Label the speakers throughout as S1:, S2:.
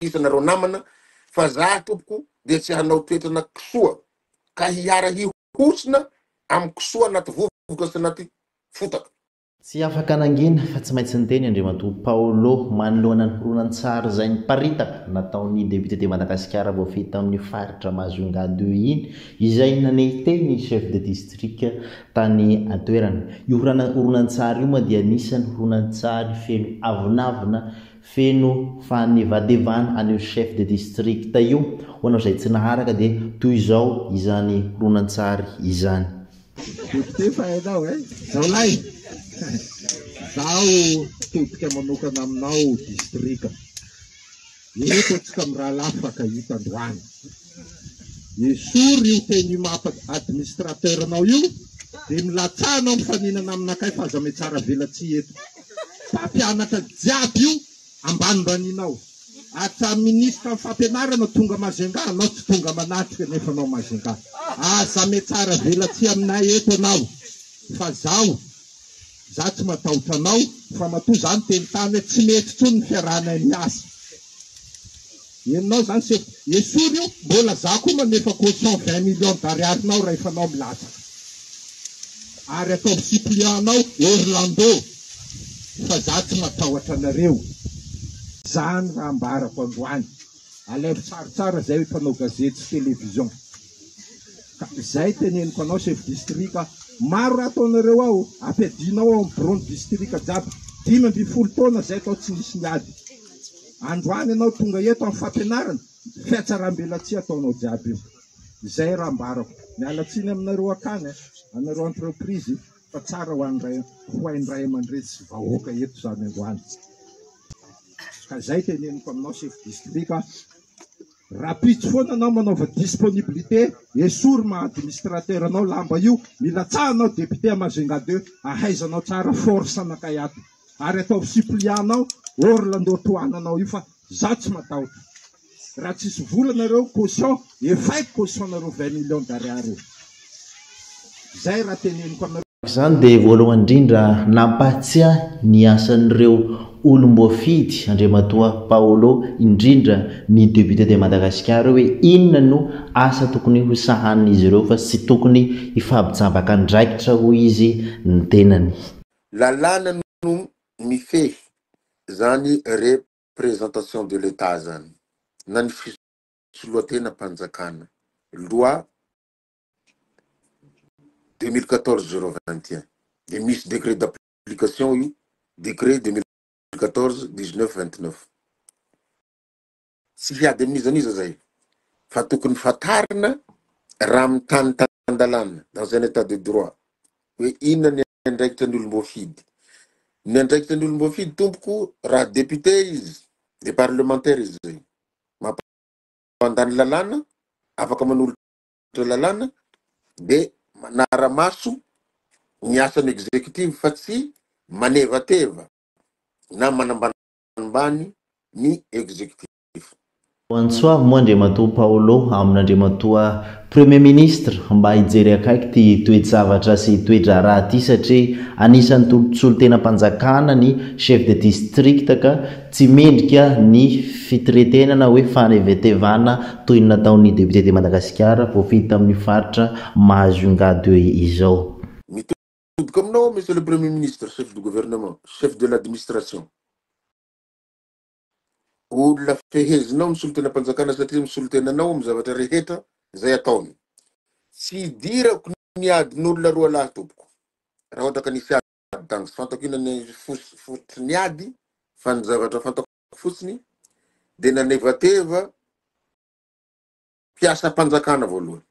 S1: Isanareo namana fa za tompoko dia tsy hanao toetrana kisoa ka hiara hihosina am kisoa anaty vovoka sy anaty fotaka.
S2: Tsy afaka nangina fa tsy maintsy niteny Andriamatoa Paolo manoloana ny horonantsary izay niparitaka nataon'ny Député de Madagasikara voafidy tamin'ny faritra Majunga deux iny izay nanehi-teny ny chef de district tany an-toerana. Io horonantsary io moa dia anisan'ny horonantsary feno avonavona Feno fanevadevana an'io chef de district io, ho anao izay tsy naharaka dia toy izao izany horonantsary izany.
S3: Député fa hainao eh! Zao lahy! Zaho todika manokana aminao distrika. Eto antsika mirahalahy mifankahita androany. Esory io tenue maha administrateur anao io dia milatsaha anao mifaninana aminakay fa aza mihatsara velatsihy eto. Mpampianatra jiaby io ambanimbaninao. Hatramin'ny ministre ny fampianarana tonga Majunga anao tsy tonga manatrika nefa anao Majunga. Aza mihatsara velatsihy aminay eto anao fa zaho za tsy matahotra anao fa matoa za niteny tany hoe tsy mety intsony ny fiarahanay miasa. Henonao zany sefo. Esory io, mbola za koa manefa caution 20 millions d'ariary-nao rahefa anao milatsaka. Ary ataovy suppliant-nao Orlando fa za tsy matahotra anareo. Zany raha ambarako androany. Alaivo sary tsara zay mpanao gazety sy télévision. Ka zay teneniko anao chef district a. Maro raha ataonareo ao, ampiadianao ao amin'ny bureau ny district jiaby. 15 taona zay tao tsy nisy niady. Androany ianao tonga eto amin'ny fampianarana, fihatsaram-belatsihy ataonao jiaby io. Izay raha ambarako. Miala tsiny aminareo akany, anareo entreprise, fa tsara ho an'ny ray ho hain'ny ray aman-dreny sy vahoaka eto izany androany. Ka izay teneniko aminao chef district, rahampitso foana anao manaova disponibilité, esory maha administrateur anao lamba io, milatsaha anao député à Majunga deux, ahaizanao tsara force anakay ato. Ary ataovy suppliant-nao Orlando tohananao io fa za tsy matahotra. Raha tsisy vola nareo caution efaiko caution nareo 20 millions d'ariary io. Zay raha teneniko aminareo.
S2: Izany dia voalohany indrindra nampahatsiahy ny asan'ireo olom-boafidy Andriamatoa Paolo indrindra ny Député de Madagascar hoe inona no asa tokony ho sahanin'izy ireo fa tsy tokony hifampijambaka andraikitra hoy izy ny tenany.
S1: Lalàna no mifehy zany représentation de l'Etat zany na ny fisoloantenam-panjakana, loi 2014 021, de misy décret d'application io, décret 2014 19 29. Tsy hiady amin'iza n'iza zay fa tokony fantarina raha amin'ny tany tan-dalàna, dans un état de droit, hoe inona ny andraikitra ny olom-boafidy. Ny andraikitra ny olom-boafidy tompoko raha député izy, de parlementaire izy zay, mampandany lalàna, afaka manolotra lalàna, de manara-maso ny asan'ny exécutive fa tsy manevateva na manambanimbany ny exécutif.
S2: Antso avy moa Andriamatoa Paolo amin'Andriamatoa Premier Ministre mba hijery akaiky ity toe-javatra sy toe-draharaha ity satria anisan'ny solontenam-panjakana ny chef de district ka tsy mendrika ny fitretena na hoe fanevetevana toy ny nataon'ny député de Madagasikara voafidy tamin'ny faritra Majunga deux izao.
S1: Mitodika aminao aho Monsieur le Premier Ministre, Chef du Gouvernement, Chef de l'Administration. Olona fehezinao ny solontenam-panjakana satria misolo tena anao amin'ny zavatra rehetra izay ataony. Tsy idirako ny adin'olona roa lahy tompoko. Raha ohatra ka nisy ady tany, tsy fantako inona ny fototry ny ady fa ny zavatra fantako fotsiny dia nanevateva mpiasam-panjakana voalohany.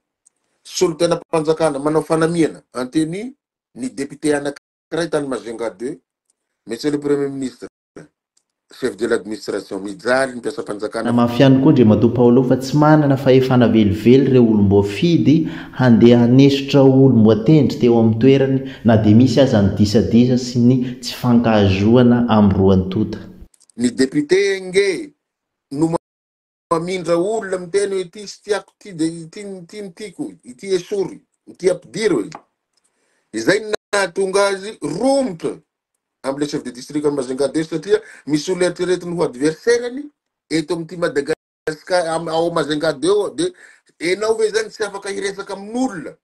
S1: Solontenam-panjakana manao fanamiana en tenue ny député anankiray tany Majunga deux, Monsieur le Premier ministre. Chef de l'administration, mijaly ny mpiasam-panjakana.
S2: Namafy ihany koa Andriamatoa Paolo fa tsy manana fahefana velively ireo olom-boafidy handeha hanesotra olom-boatendry teo amin'ny toerany na dia misy aza ny disadisa sy ny tsy fankahazoana amin'ny roantonta.
S1: Ny député nge no mamindra olona miteny hoe ity tsy tiako ity de ity ity no tiako, ity esory, ity ampidiro e. Izay no nahatonga azy romotra amle chef de district any Majunga deux satria misy olona eritreretiny ho adversaire-ny. eto amin'ity Madagascar ao Majunga deux ao, de enao ve zany tsy afaka hiresaka amin'olona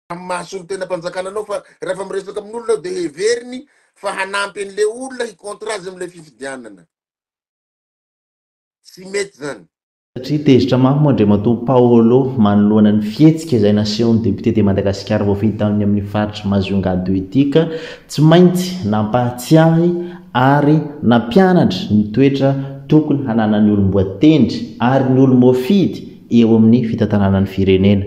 S1: amin'ny maha solontenam-panjakana anao fa rehefa miresaka amin'olona ao de heveriny fa hanampy an'le olona hi-contre azy amin'ilay fifidianana. Tsy mety zany.
S2: Satria tezitra mafy moa Andriamatoa Paolo manoloana ny fihetsika izay nasehon'ny député de Madagasikara voafidy tamin'ny amin'ny faritr'i Majunga deux ity ka tsy maintsy nampahatsiahy ary nampianatra ny toetra tokony hananan'ny olom-boatendry ary ny olom-boafidy eo amin'ny fitantanana ny firenena.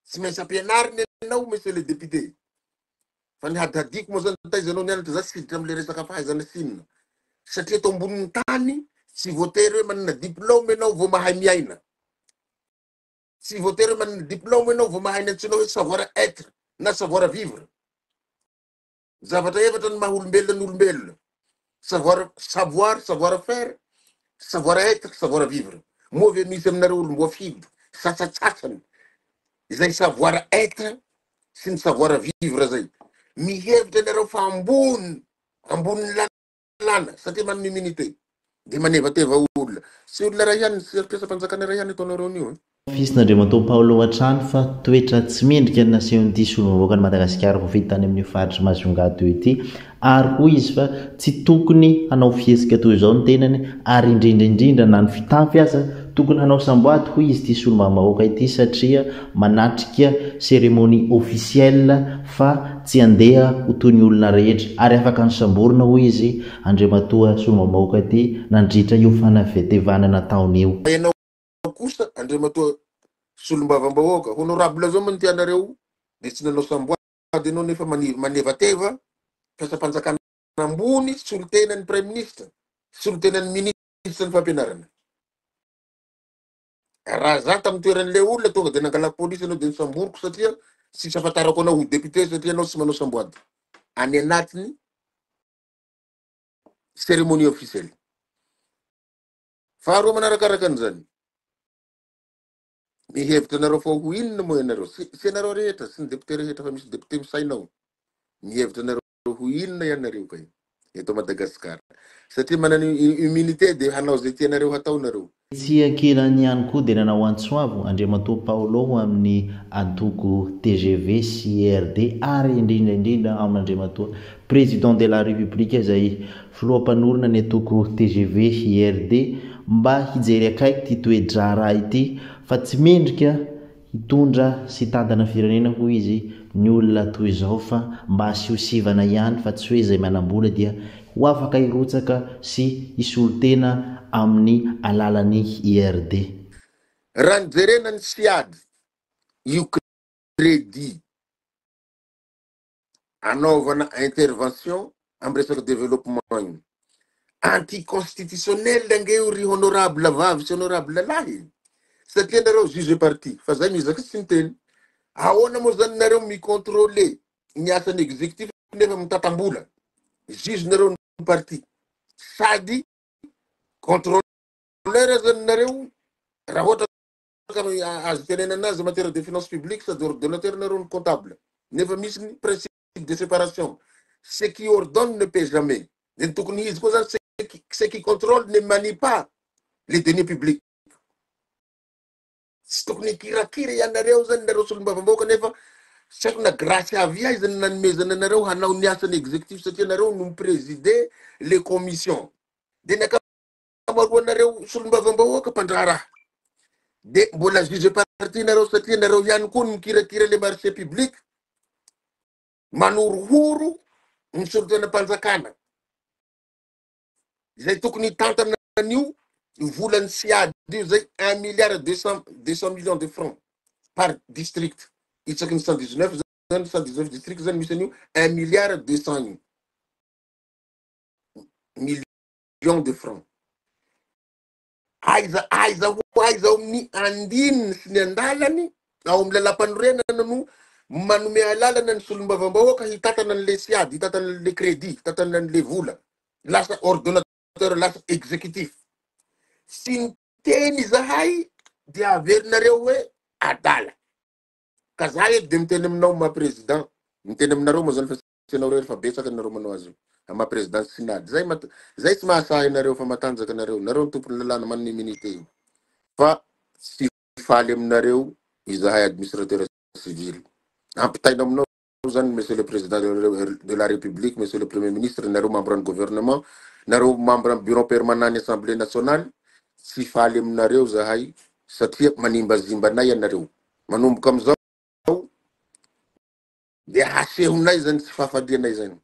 S1: Tsy maintsy ampianarina ianao monsieur le député fa ny hadihadiako moa zany taiza ianao nianatra za tsy hiditra amle resaka fahaizana sy inona satria eto ambonin'ny tany tsy voatery hoe manana diplôme ianao vao mahay miaina, tsy voatery hoe manana diplôme ianao vao mahay ny antsoina hoe savoir être na savoir vivre. Zavatra efatra ny maha olombelona ny olombelona, savoir savoir, savoir faire, savoir être, savoir vivre. Moa ve misy aminareo olom-boafidy sasatsasany izay savoir être sy ny savoir vivre zay? Mihevitra ianareo fa ambony ambonin'ny lalàna satria manana immunité dia manevateva olona. Tsy olona iray ihany, tsy mpiasam-panjakana iray ihany ataonareo an'io e.
S2: Nofisin'Andriamatoa Paolo hatrany fa toetra tsy mendrika ny nasehon'ity solombavambahoakan'i Madagasikara voafidy tany amin'io faritr'i Majunga teo ity ary hoy izy fa tsy tokony hanao fihetsika toy izao ny tenany ary indrindra indrindra na ny fitafy aza tokony hanao samboady hoy izy ity solombavambahoaka ity satria manatrika cérémonie officielle fa tsy handeha ho toy ny olona rehetra ary afaka nosamborina hoy izy Andriamatoa solombavambahoaka ity nandritra io fanavetevana nataony io.
S1: Kosa Andriamatoa Solombavambahoaka, honorable zao moa ny tianareo de tsy nanao samboady ianao nefa manevateva mpiasam-panjakana ambony solontenan'ny praiminisitra, solontenan'ny minisitry ny fampianarana. Raha za tamin'ny toeran'ilay olona tonga de nangalako polisy ianao de nisamboriko satria tsisy afantarako anao ho député satria ianao tsy manao samboady any anatiny cérémonie officielle. Faharoa manarakaraka an'izany, mihevitra anareo fa ho inona moa ianareo? Tsy, tsy ianareo rehetra, tsy ny député rehetra fa misy député misaina ao. Mihevitra anareo ho inona ianareo kay eto Madagasikara? Satria manana immunité dia hanao izay tianareo hatao nareo.
S2: Etsy ankilany ihany koa dia nanao antso avo Andriamatoa Paolo ho amin'ny antoko tgv sy IRD ary indrindra indrindra amin'Andriamatoa Président de la République izay Filoha mpanorina ny antoko tgv IRD mba hijery akaiky ity toe-draharaha ity fa tsy mendrika hitondra sy hitantana firenena hoy izy ny olona toy izao fa mba asio sivana ihany fa tsy hoe izay manam-bola dia ho afaka hirotsaka sy hisolo tena amin'ny alalan'ny IRD.
S1: Raha ny jerena ny Ciad, io crédit anaovana intervention am resaka développement io. Anti-constitutionnel ange io ry honorable vavy sy honorable lahy. Satria nareo juge et partie, fa zay miezaka tsy miteny. Ahoana moa zany nareo mi-contrôler ny asan'ny exécutif nefa mitatam-bola? Juge nareo ny partie. Sady contrôleur zany nareo raha ohatra ka azo itenenana azy en matière de finance publique sady ordonnateur nareo ny comptable nefa misy ny principe de séparation, ce qui ordonne ne paie jamais, de ny tokony izy koa zany ce qui contrôle ne manie pas les deniers publics. Tsy tokony hikirakira ianareo zany nareo solombavambahoaka nefa tsy haiko na grâce avy aiza ny nanomezana anareo hanao ny asan'ny exécutif satria nareo no mi-présider les commissions de ny ankamaroanareo solombavambahoaka mpandraharaha de mbola juge partie nareo satria nareo ihany koa no mikirakira le marché public manorohoro ny solontenam-panjakana izay tokony hitantana an'io volan'ny SIAD io zay un milliard 200 millions de francs par district isaky ny 119 zany, 119 district zany misy an'io un milliard 200 io millions de francs. Aiza aiza ho aiza ao amin'ny andininy sy ny andalany ao amin'ny lalàmpanorenana no manome alalana ny solombavambahoaka hitantana an'le SIAD, hitantana an'le crédit, hitantana an'le vola, lasa ordonnateur, lasa exécutif. Tsy niteny izahay dia averinareo hoe adala. Ka za eto dia miteny aminao maha président, miteny aminareo moa zany fa tsy ianao irery fa betsaka nareo manao azy io. Amin'ny maha président Synad. Zay mat zay tsy mahasahy anareo fa matanjaka nareo. Nareo no tompon'ny lalàna manana immunité io. Fa tsy faly aminareo izahay administrateur civil. Ampitaina aminao zany monsieur le président de la république, monsieur le premier ministre, nareo membre ny gouvernement, nareo membre ny bureau permanent ny assemblée nationale, tsy faly aminareo zahay satria manimbazimba anay ianareo. Manomboka amizao dia hasehonay zany tsy fahafalianay zany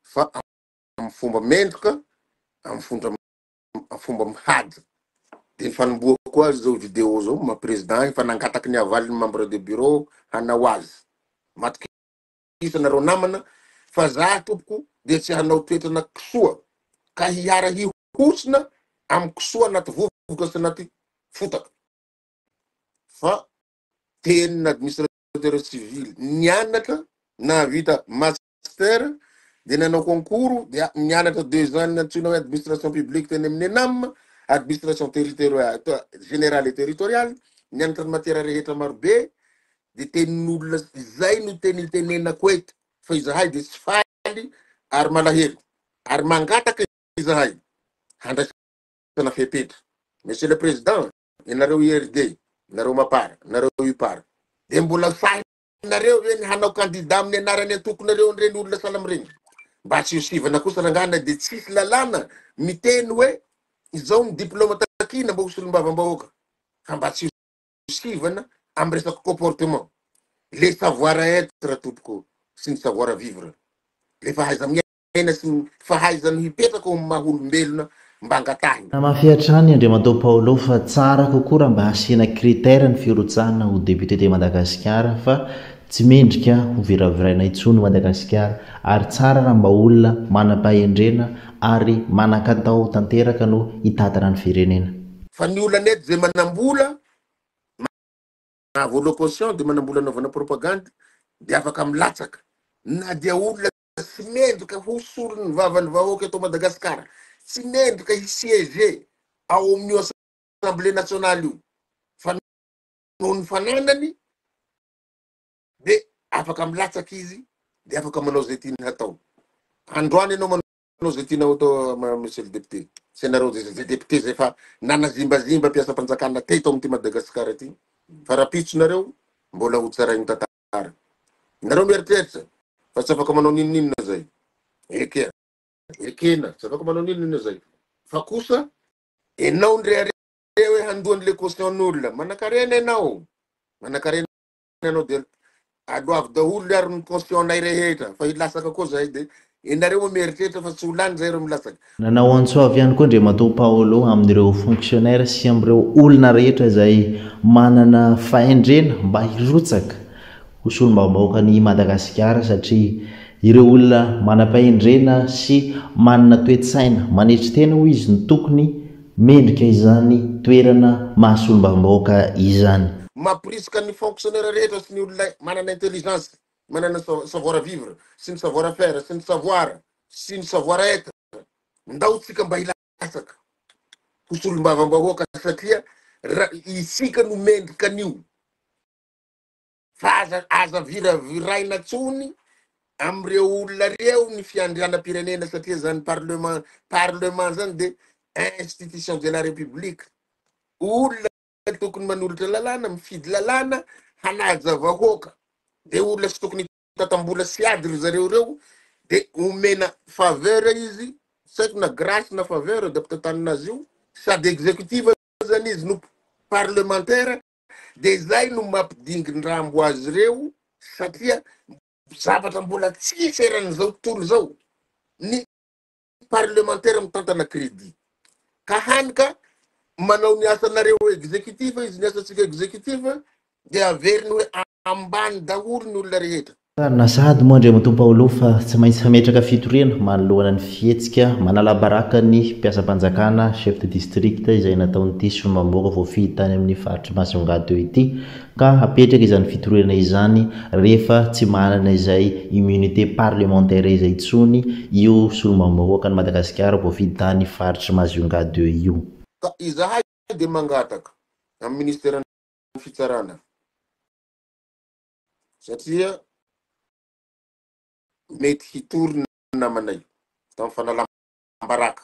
S1: fa amin'ny fomba mendrika, amin'ny fomba fomba mihaja. Dia ny fanombohako azy zao vidéo zao, maha président ahy, efa nangataky ny havalin'ny membre de bureau hanao azy. Matokisa nareo namana fa za tompoko dia tsy hanao toetrana kisoa ka hiara hihosina amin'ny kisoa anaty vovoka sy anaty fotaka. Fa tenin'ny administrateur civil nianatra nahavita master dia nanao concours dia nianatra 2 ans nantsoina hoe administration publique teny amin'ny ENAM, administration territoriale, générale et territoriale, nianatra ny matière rehetra marobe. De tenin'olona izay no teny itenenako eto fa izahay de tsy faly ary malahelo ary mangataka izahay handraisana fepetra. Monsieur le président, ianareo IRD, nareo MAPAR, nareo UPAR, de mbola sahinareo ve ny hanao candidat amin'ny anarany antokonareo an'ireny olona sahala amin'ireny? Mba tsy ho sivana kosa rangahana, de tsisy lalàna miteny hoe izao ny diplôme takina mba ho solombavambahoaka, fa mba tsy ho sivana amin'ny resaka comportement, le savoir être tompoko sy ny savoir vivre, le fahaiza-miaina sy ny fahaizany hipetraka ao amin'ny maha olombelona mba angatahina.
S2: Nanamafy hatrany Andriamatoa Paolo fa tsara kokoa raha mba hasiana critère ny firotsahana ho député de Madagasikara fa tsy mendrika ho viraviraina intsony Madagasikara ary tsara raha mba olona manam-pahendrena ary manan-katao tanteraka no hitantana ny firenena.
S1: Fa ny olana eto zay manam-bola mahavoaloha caution de manam-bola anaovana propagande de afaka milatsaka na dia olona tsy mendrika ho solon'ny vavan'ny vahoaka eto Madagasikara, tsy mendrika hi-siéger ao amin'io assemblée nationale io, fa noho ny fananany de afaka milatsaka izy de afaka manao izay tiany hatao. Androany ianao manao izay tianao atao, monsieur le député, tsy ianareo zay député zay fa nanazimbazimba mpiasam-panjakana teto amin'ity Madagasikara ity, fa rahampitso nareo mbola ho tsarain'ny tantara. Nareo mieritreritra fa tsy afaka manao n'inon'inona zay. Ekena, ekena, tsy afaka manao n'inon'inona zay. Fa kosa enao ndre hoe handoa an'le caution-n'olona. Manankarena ianao. Manankarena ianao dia aloavy daholo ary ny caution-nay rehetra fa hilatsaka koa zahay dia ianareo moa mieritreritra fa tsy ho lany zay ireo milatsaka.
S2: Nanao antso avo ihany koa Andriamatoa Paolo amin'ireo fonctionnaires sy amin'ireo olona rehetra izay manana fahendrena mba hirotsaka ho solombavambahoakan'i Madagasikara satria ireo olona manam-pahendrena sy manana toe-tsaina manetry tena hoy izy no tokony mendrika izany toerana maha solombavambahoaka izany.
S1: Mampirisika ny fonctionnaire rehetra sy ny olona manana intelligence, manana savoir vivre sy ny savoir faire sy ny savoir sy ny savoir être, ndao tsika mba hilatsaka ho solombavambahoaka satria ra isika no mendrika an'io. Fa aza aza viraviraina tsony amreo olona reo ny fiandrianam-pirenena satria zany parlement parlement zany de institution de la république, olona tokony manolotra lalàna, mifidy lalàna hanaja vahoaka, de olona tsy tokony hitantam-bola sy ady ry zareo reo, de omena faveur izy, tsy haiko na grace na faveur de ampitantanina azy io, sady executive zany izy no parlementaire. Dia izay no mampidingin-drambo azy ireo satria zavatra mbola tsisy eran'izao tontolo izao ny parlemantera mitantana crédit. Ka hany ka manao ny asanareo exécutif izy, ny asantsika exécutif dia averiny hoe ambany daholo ny olona rehetra.
S2: Marina sahady moa Andriamatoa Paolo fa tsy maintsy hametraka fitoriana manoloana ny fihetsika manala-baraka ny mpiasam-panjakana chef de district izay nataon'ity solombavambahoaka voafidy tany amin'ny faritr'i Majunga teo ity ka hapetraka izany fitoriana izany rehefa tsy manana izay immunité parlementaire izay intsony io solombavambahoakan'i Madagasikara voafidy tany faritr'i Majunga deux io.
S1: Ka izahay dia mangataka amin'ny ministeran'ny fitsarana satria mety hitory ny namanay. tamin'ny fanalam-baraka,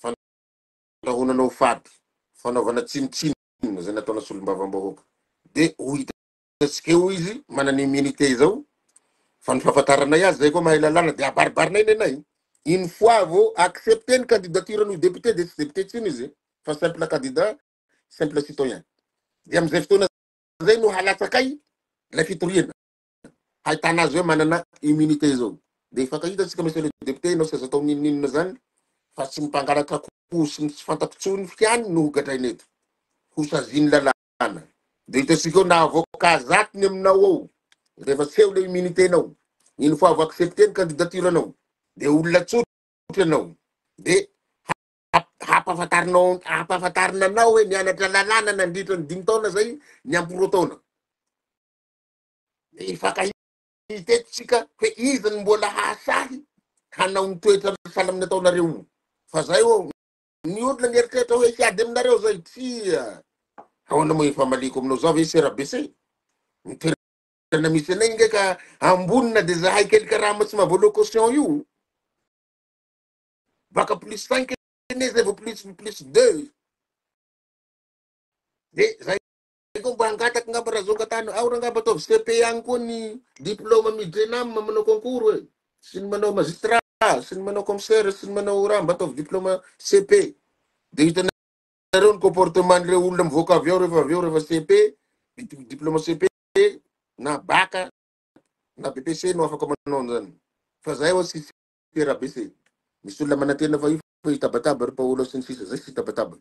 S1: fandrahonana ho faty, fanaovana tsinontsinona izay nataona solombavambahoaka. Dia ho hitantsika eo izy manana immunité izao, fa ny fahafantaranay azy, zay koa mahay lalàna, dia abaribarinay nenay. Une fois vao accepter ny candidature-ny ho député dia tsy député intsony izy fa simple candidat, simple citoyen. Dia amin'izay fotoana izay no halatsakay ilay fitoriana. Hahitana azy hoe manana immunité izao. Dia hifankahita tsika monsieur le député, ianao tsy azo atao n'inon'inona zany fa tsy ny mpangalatra akoho sy ny tsy fantako tsony ihany no hogadraina eto. Ho sazian'ny lalàna. Dia hitantsika eo na avocat zatony aminao ao rehefa tsy eo le immunité nao. Une fois vao accepter ny candidature nao dia olona tsotra ianao. Dia hampafantarinao hampafantarina anao hoe nianatra lalàna nandritra ny 5 taona zay niampy 2 taona. Dia hifankahita eto tsika hoe iza no mbola hahasahy hanao ny toetra sahala amin'ny ataonareo io. Fa zay ô, ny olona mieritreritra hoe hiady aminareo zay, tsia. Ahoana moa ifamaliako aminao zao ve CRBC? Ny toerana misy anay nge ka ambony na dia zahay kely karama tsy mahavoaloa caution io. Baka plus 5 anie zay vao plus 2. Dia zay koa mba hangataka angamba raha zao angatahana, ao rangamba ataovy CP ihany koa ny diplôme midrenam manao concours e. Sy ny manao magistrat, sy ny manao commissaire, sy ny manao raha mba ataovy diplôme CP. Dia hitanareo ny comportement-n'ireo olona mivoaka avy ao rehefa avy eo rehefa CP, diplôme CP na bac na BPC no afaka manao an'izany. Fa zay oa tsy CRBC. Misy olona manantena fa io fa hitabataba ry Paolo sy ny sisa, zay tsy hitabataba.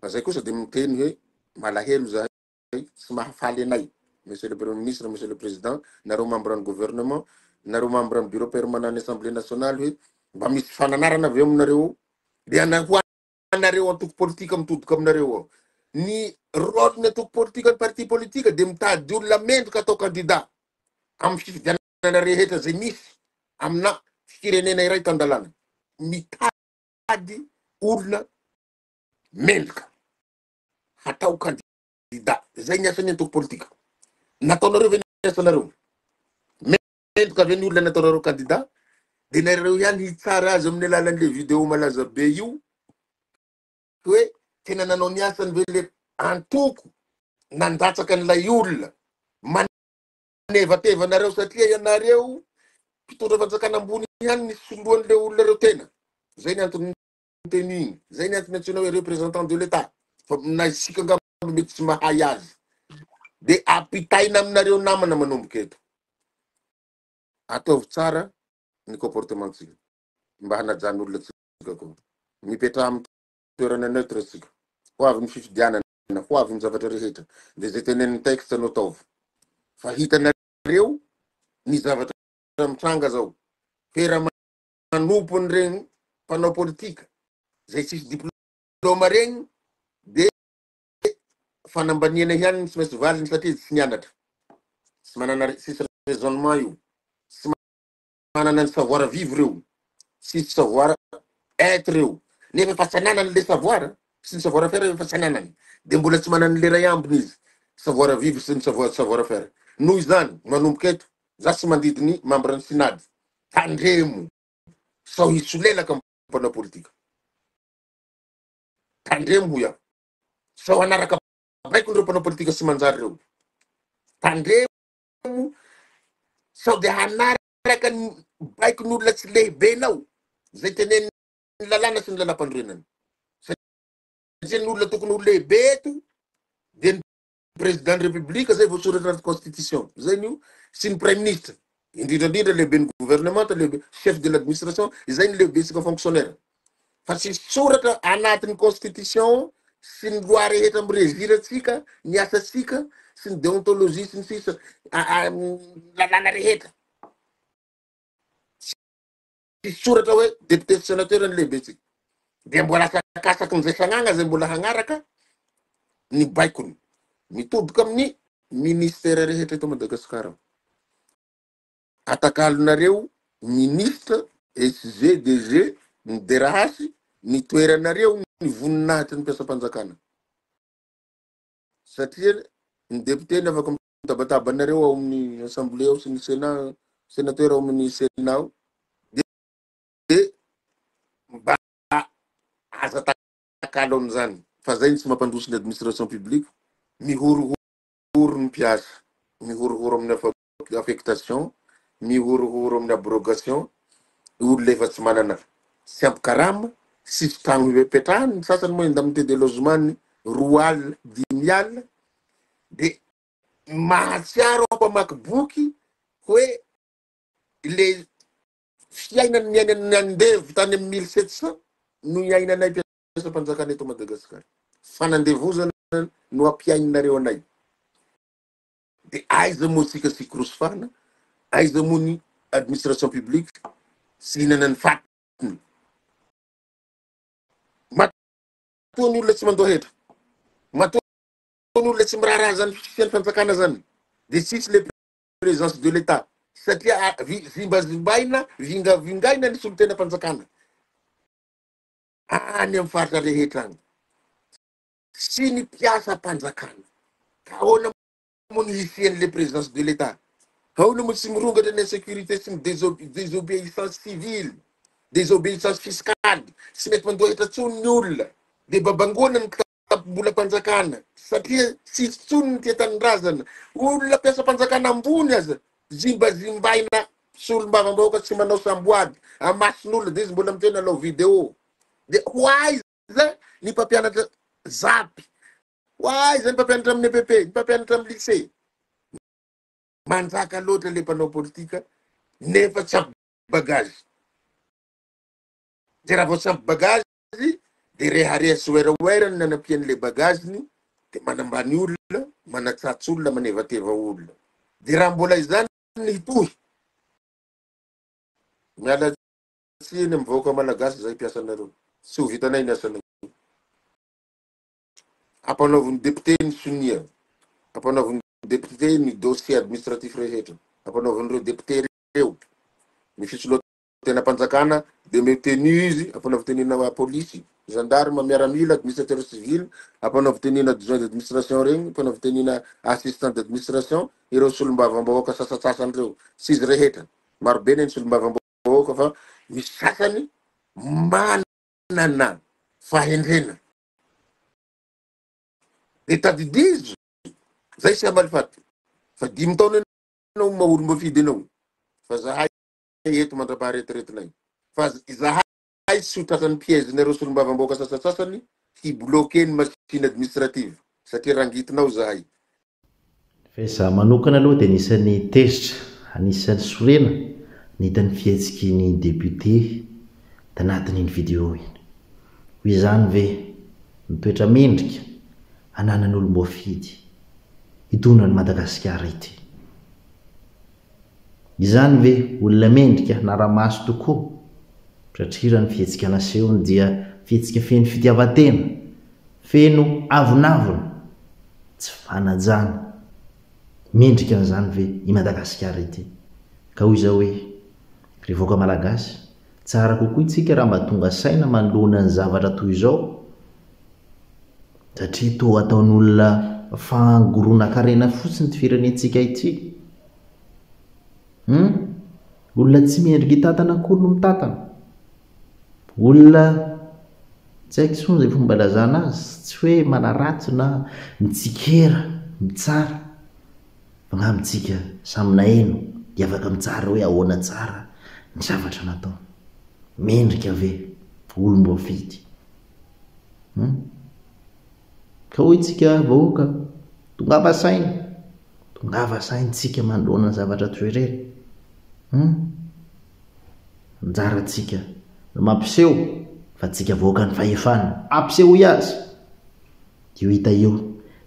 S1: Fa zay kosa dia miteny hoe malahelo zahay, tsy mahafaly anay, Monsieur le Premier ministre, Monsieur le Président, nareo membre ny gouvernement, nareo membre ny bureau permanent ny Assemblée nationale hoe mba misy fananarana avy eo aminareo dia ho anareo antoko politika mitodika aminareo ao. Ny rôle ny antoko politika, ny parti politika dia mitady olona mendrika atao candidat amin'ny fifidianana rehetra izay misy amina firenena iray tan-dalàna. Mitady olona mendrika hatao candidat. Izay ny asan'ny antoko politika. Nataonareo ve ny asanareo? Mendrika ve ny olona nataonareo candidat? Dia nareo ihany hitsara azy amin'ny alalan'ilay vidéo malaza be io hoe tena nanao ny asany ve le antoko nandatsaka an'ilay olona. Manevateva anareo satria ianareo mpitondra fanjakana ambony ihany ny soloan'ilay olona ireo tena. Zay ny antony teny iny. Zay ny antony antsoina hoe représentant de l'État. Fa na isika angamba mety tsy mahay azy. Dia ampitaina aminareo namana manomboka eto. Ataovy tsara ny comportement-tsika mba hanajan'olona antsika koa. Mipetraha amin'ny toerana neutre isika. Ho avy ny fifidianana, ho avy ny zavatra rehetra. Dia izay tenenin'ny texte no ataovy. Fa hitanareo ny zavatra mitranga zao. Fera manompo an'ireny mpanao politika izay tsisy diplôme regny dia fanambaniana ihany ny tsy maintsy valiny satria izy tsy nianatra. Tsy manana tsisy raisonnement io. Tsy manana ny savoir vivre io. Tsisy savoir être io. Nefa efa tsy ananany le savoir sy ny savoir faire efa tsy ananany. Dia mbola tsy manana le ray ambiny izy. Savoir vivre sy ny savoir faire. Noho izany, manomboka eto, za tsy mandidy ny membre ny Synad. Tandremo sao hisolelaka mpanao politika. Tandremo hoy aho. Sao hanaraka baiko ireo mpanao politika tsy manjary ireo. Tandremo sao dia hanaraka ny baikon'olona tsy lehibenao izay tenenin'ny lalàna sy ny lalàmpanorenana. Satria ny olona tokony ho lehibe eto dia ny président ny république zay voasoratra anaty constitution zay ny sy ny premier ministre indrindra indrindra lehiben'ny gouvernement lehibe chef de l'administration izay ny lehibesika fonctionnaire fa tsy soratra anatin'ny constitution sy ny loi rehetra mirégir atsika ny asatsika sy ny déontologie sy ny sisa lalàna rehetra Tsisy soratra hoe député sy sénateur ny lehibentsika. Dia mbola asakasakin'izay sagnagna izay mbola hagnaraka ny baikony. Mitodika amin'ny ministère rehetra eto Madagasikara. Atakalonareo ministre, SG, DG, ny DRH, ny toeranareo, ny voninahitry ny mpiasam-panjakana. Satria ny député ny afaka mitabataba anareo ao amin'ny assemblée ao sy ny sénat, sénateur ao amin'ny sénat ao. Dia Mba aza takalo amin'izany fa zay no tsy mampandroso ny administration publique, mihorohoro ny mpiasa, mihorohoro amin'ny affectation, mihorohoro amin'ny abrogation, olona efa tsy manana tsy ampy karama, tsisy tragno hipetrahany, ny sasany moa indemnité de logement-ny roa alina, dimy alina, de mahatsiaro aho mpamaky boky hoe le fiainana niainan'ny andevo tany amin'ny 1700 no iainanay mpiasam-panjakana eto Madagasikara. Fanandevozana no ampiaininareo anay. De aiza moa tsika sy korosifahana, aiza moa ny administration publique sy hinana ny fatiny. Matoa ny olona tsy mandoa hetra, matoa ny olona tsy miraharaha zany fisian'ny fanjakana zany, de tsisy le présence de l'Etat satria zimbazimbaina, vingavingaina ny solontenam-panjakana any amin'ny faritra rehetra any sy ny mpiasam-panjakana. Ka ahoana moa ny hisian'le présence de l'Etat? Ahoana moa tsy mirongatra ny insécurité sy ny désobéissance civile, désobéissance fiscale, tsy mety mandoa hetra intsony ny olona, de babangoana ny Mbolam-panjakana satria tsisy intsony ny tia tanindrazana. Olona mpiasam-panjakana ambony aza zimbazimbaina solombavambahoaka tsy manao samboady amason'olona dia izy mbola miteny alao video. Dia ho aiza ny mpampianatra zap? Ho aiza ny mpampianatra amin'ny EPP? Ny mpampianatra amin'ny lycée? Manjaka loatra le mpanao politika nefa tsy ampy bagage. Dia raha vao tsy ampy bagage de rehareha sy werawera ny nanampiany le bagage-ny de manambany olona, manatsatso olona, manevateva olona. De raha mbola izany ny hitohy, miala tsiny amin'ny vahoaka malagasy zahay mpiasanareo, tsy ho vitanay ny asanay. Ampanaovin'ny député ny sonia, ampanaovin'ny député ny dossier administratif rehetra, ampanaovin'ireo député ireo ny fisoloa Tenam-panjakana dia omeo tenue izy, ampanaovy tenue-na polisy, gendarme, miaramila, administrateur civil, ampanaovy tenue-na adjoint d'administration regny, ampanaovy tenue-na assistant d'administration, ireo solombavambahoaka sasantsasany ireo, tsy izy rehetra, marobe anie ny solombavambahoaka fa misy sasany manana fahendrena. Dia tadidizo, zay sy Amalifaty, fa dimy taona ianao maha olom-boafidy anao, fa zahay eto mandrapaharetiretinay fa izahay tsy ho tratran'ny piège-nareo solombavambahoaka sasantsasany hi-bloquer ny machine administrative satria rangitinao izahay.
S2: Fa izaho manokana aloha dia anisan'ny tezitra, anisan'ny sorena nahita ny fihetsiky ny député tanatin'iny vidéo iny. Ho izany ve ny toetra mendrika ananan'olom-boafidy hitondra an'i Madagasikara ity? Izany ve olona mendrika hanara-maso tokoa? Satria raha ny fihetsika nasehony dia fihetsika feno fitiavan-tena, feno avonavona, tsy fanajana. Mendrika an'izany ve i Madagasikara ity? Ka hoy izao hoe, ry vahoaka malagasy, tsara kokoa isika raha mba tonga saina manoloana ny zavatra toy izao, satria toa ataon'olona fangoronan-karena fotsiny ity firenentsika ity. Hum? Olona tsy mendrika hitantana akory no mitantana. Olona tsy haiko intsony izay fomba ilazana azy, tsy hoe manaratsy na mitsikera, mitsara. Fa angamba isika samy naheno dia afaka mitsara hoe ahoana tsara ny zavatra nataony. Mendrika ve olom-boafidy? Hum? Ka hoy tsika vahoaka, tongava saina, tongava saina tsika manoloana ny zavatra toy ireny. Hum? Anjarantsika no mampiseho fa tsika vahoakan'ny fahefana. Ampisehoy azy! Dia ho hita eo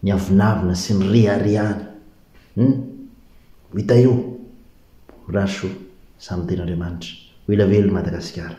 S2: ny avonavona sy ny reharehany. Hum? Ho hita eo. Mirary soa, samy tena Andriamanitra. Ho ela velona Madagasikara.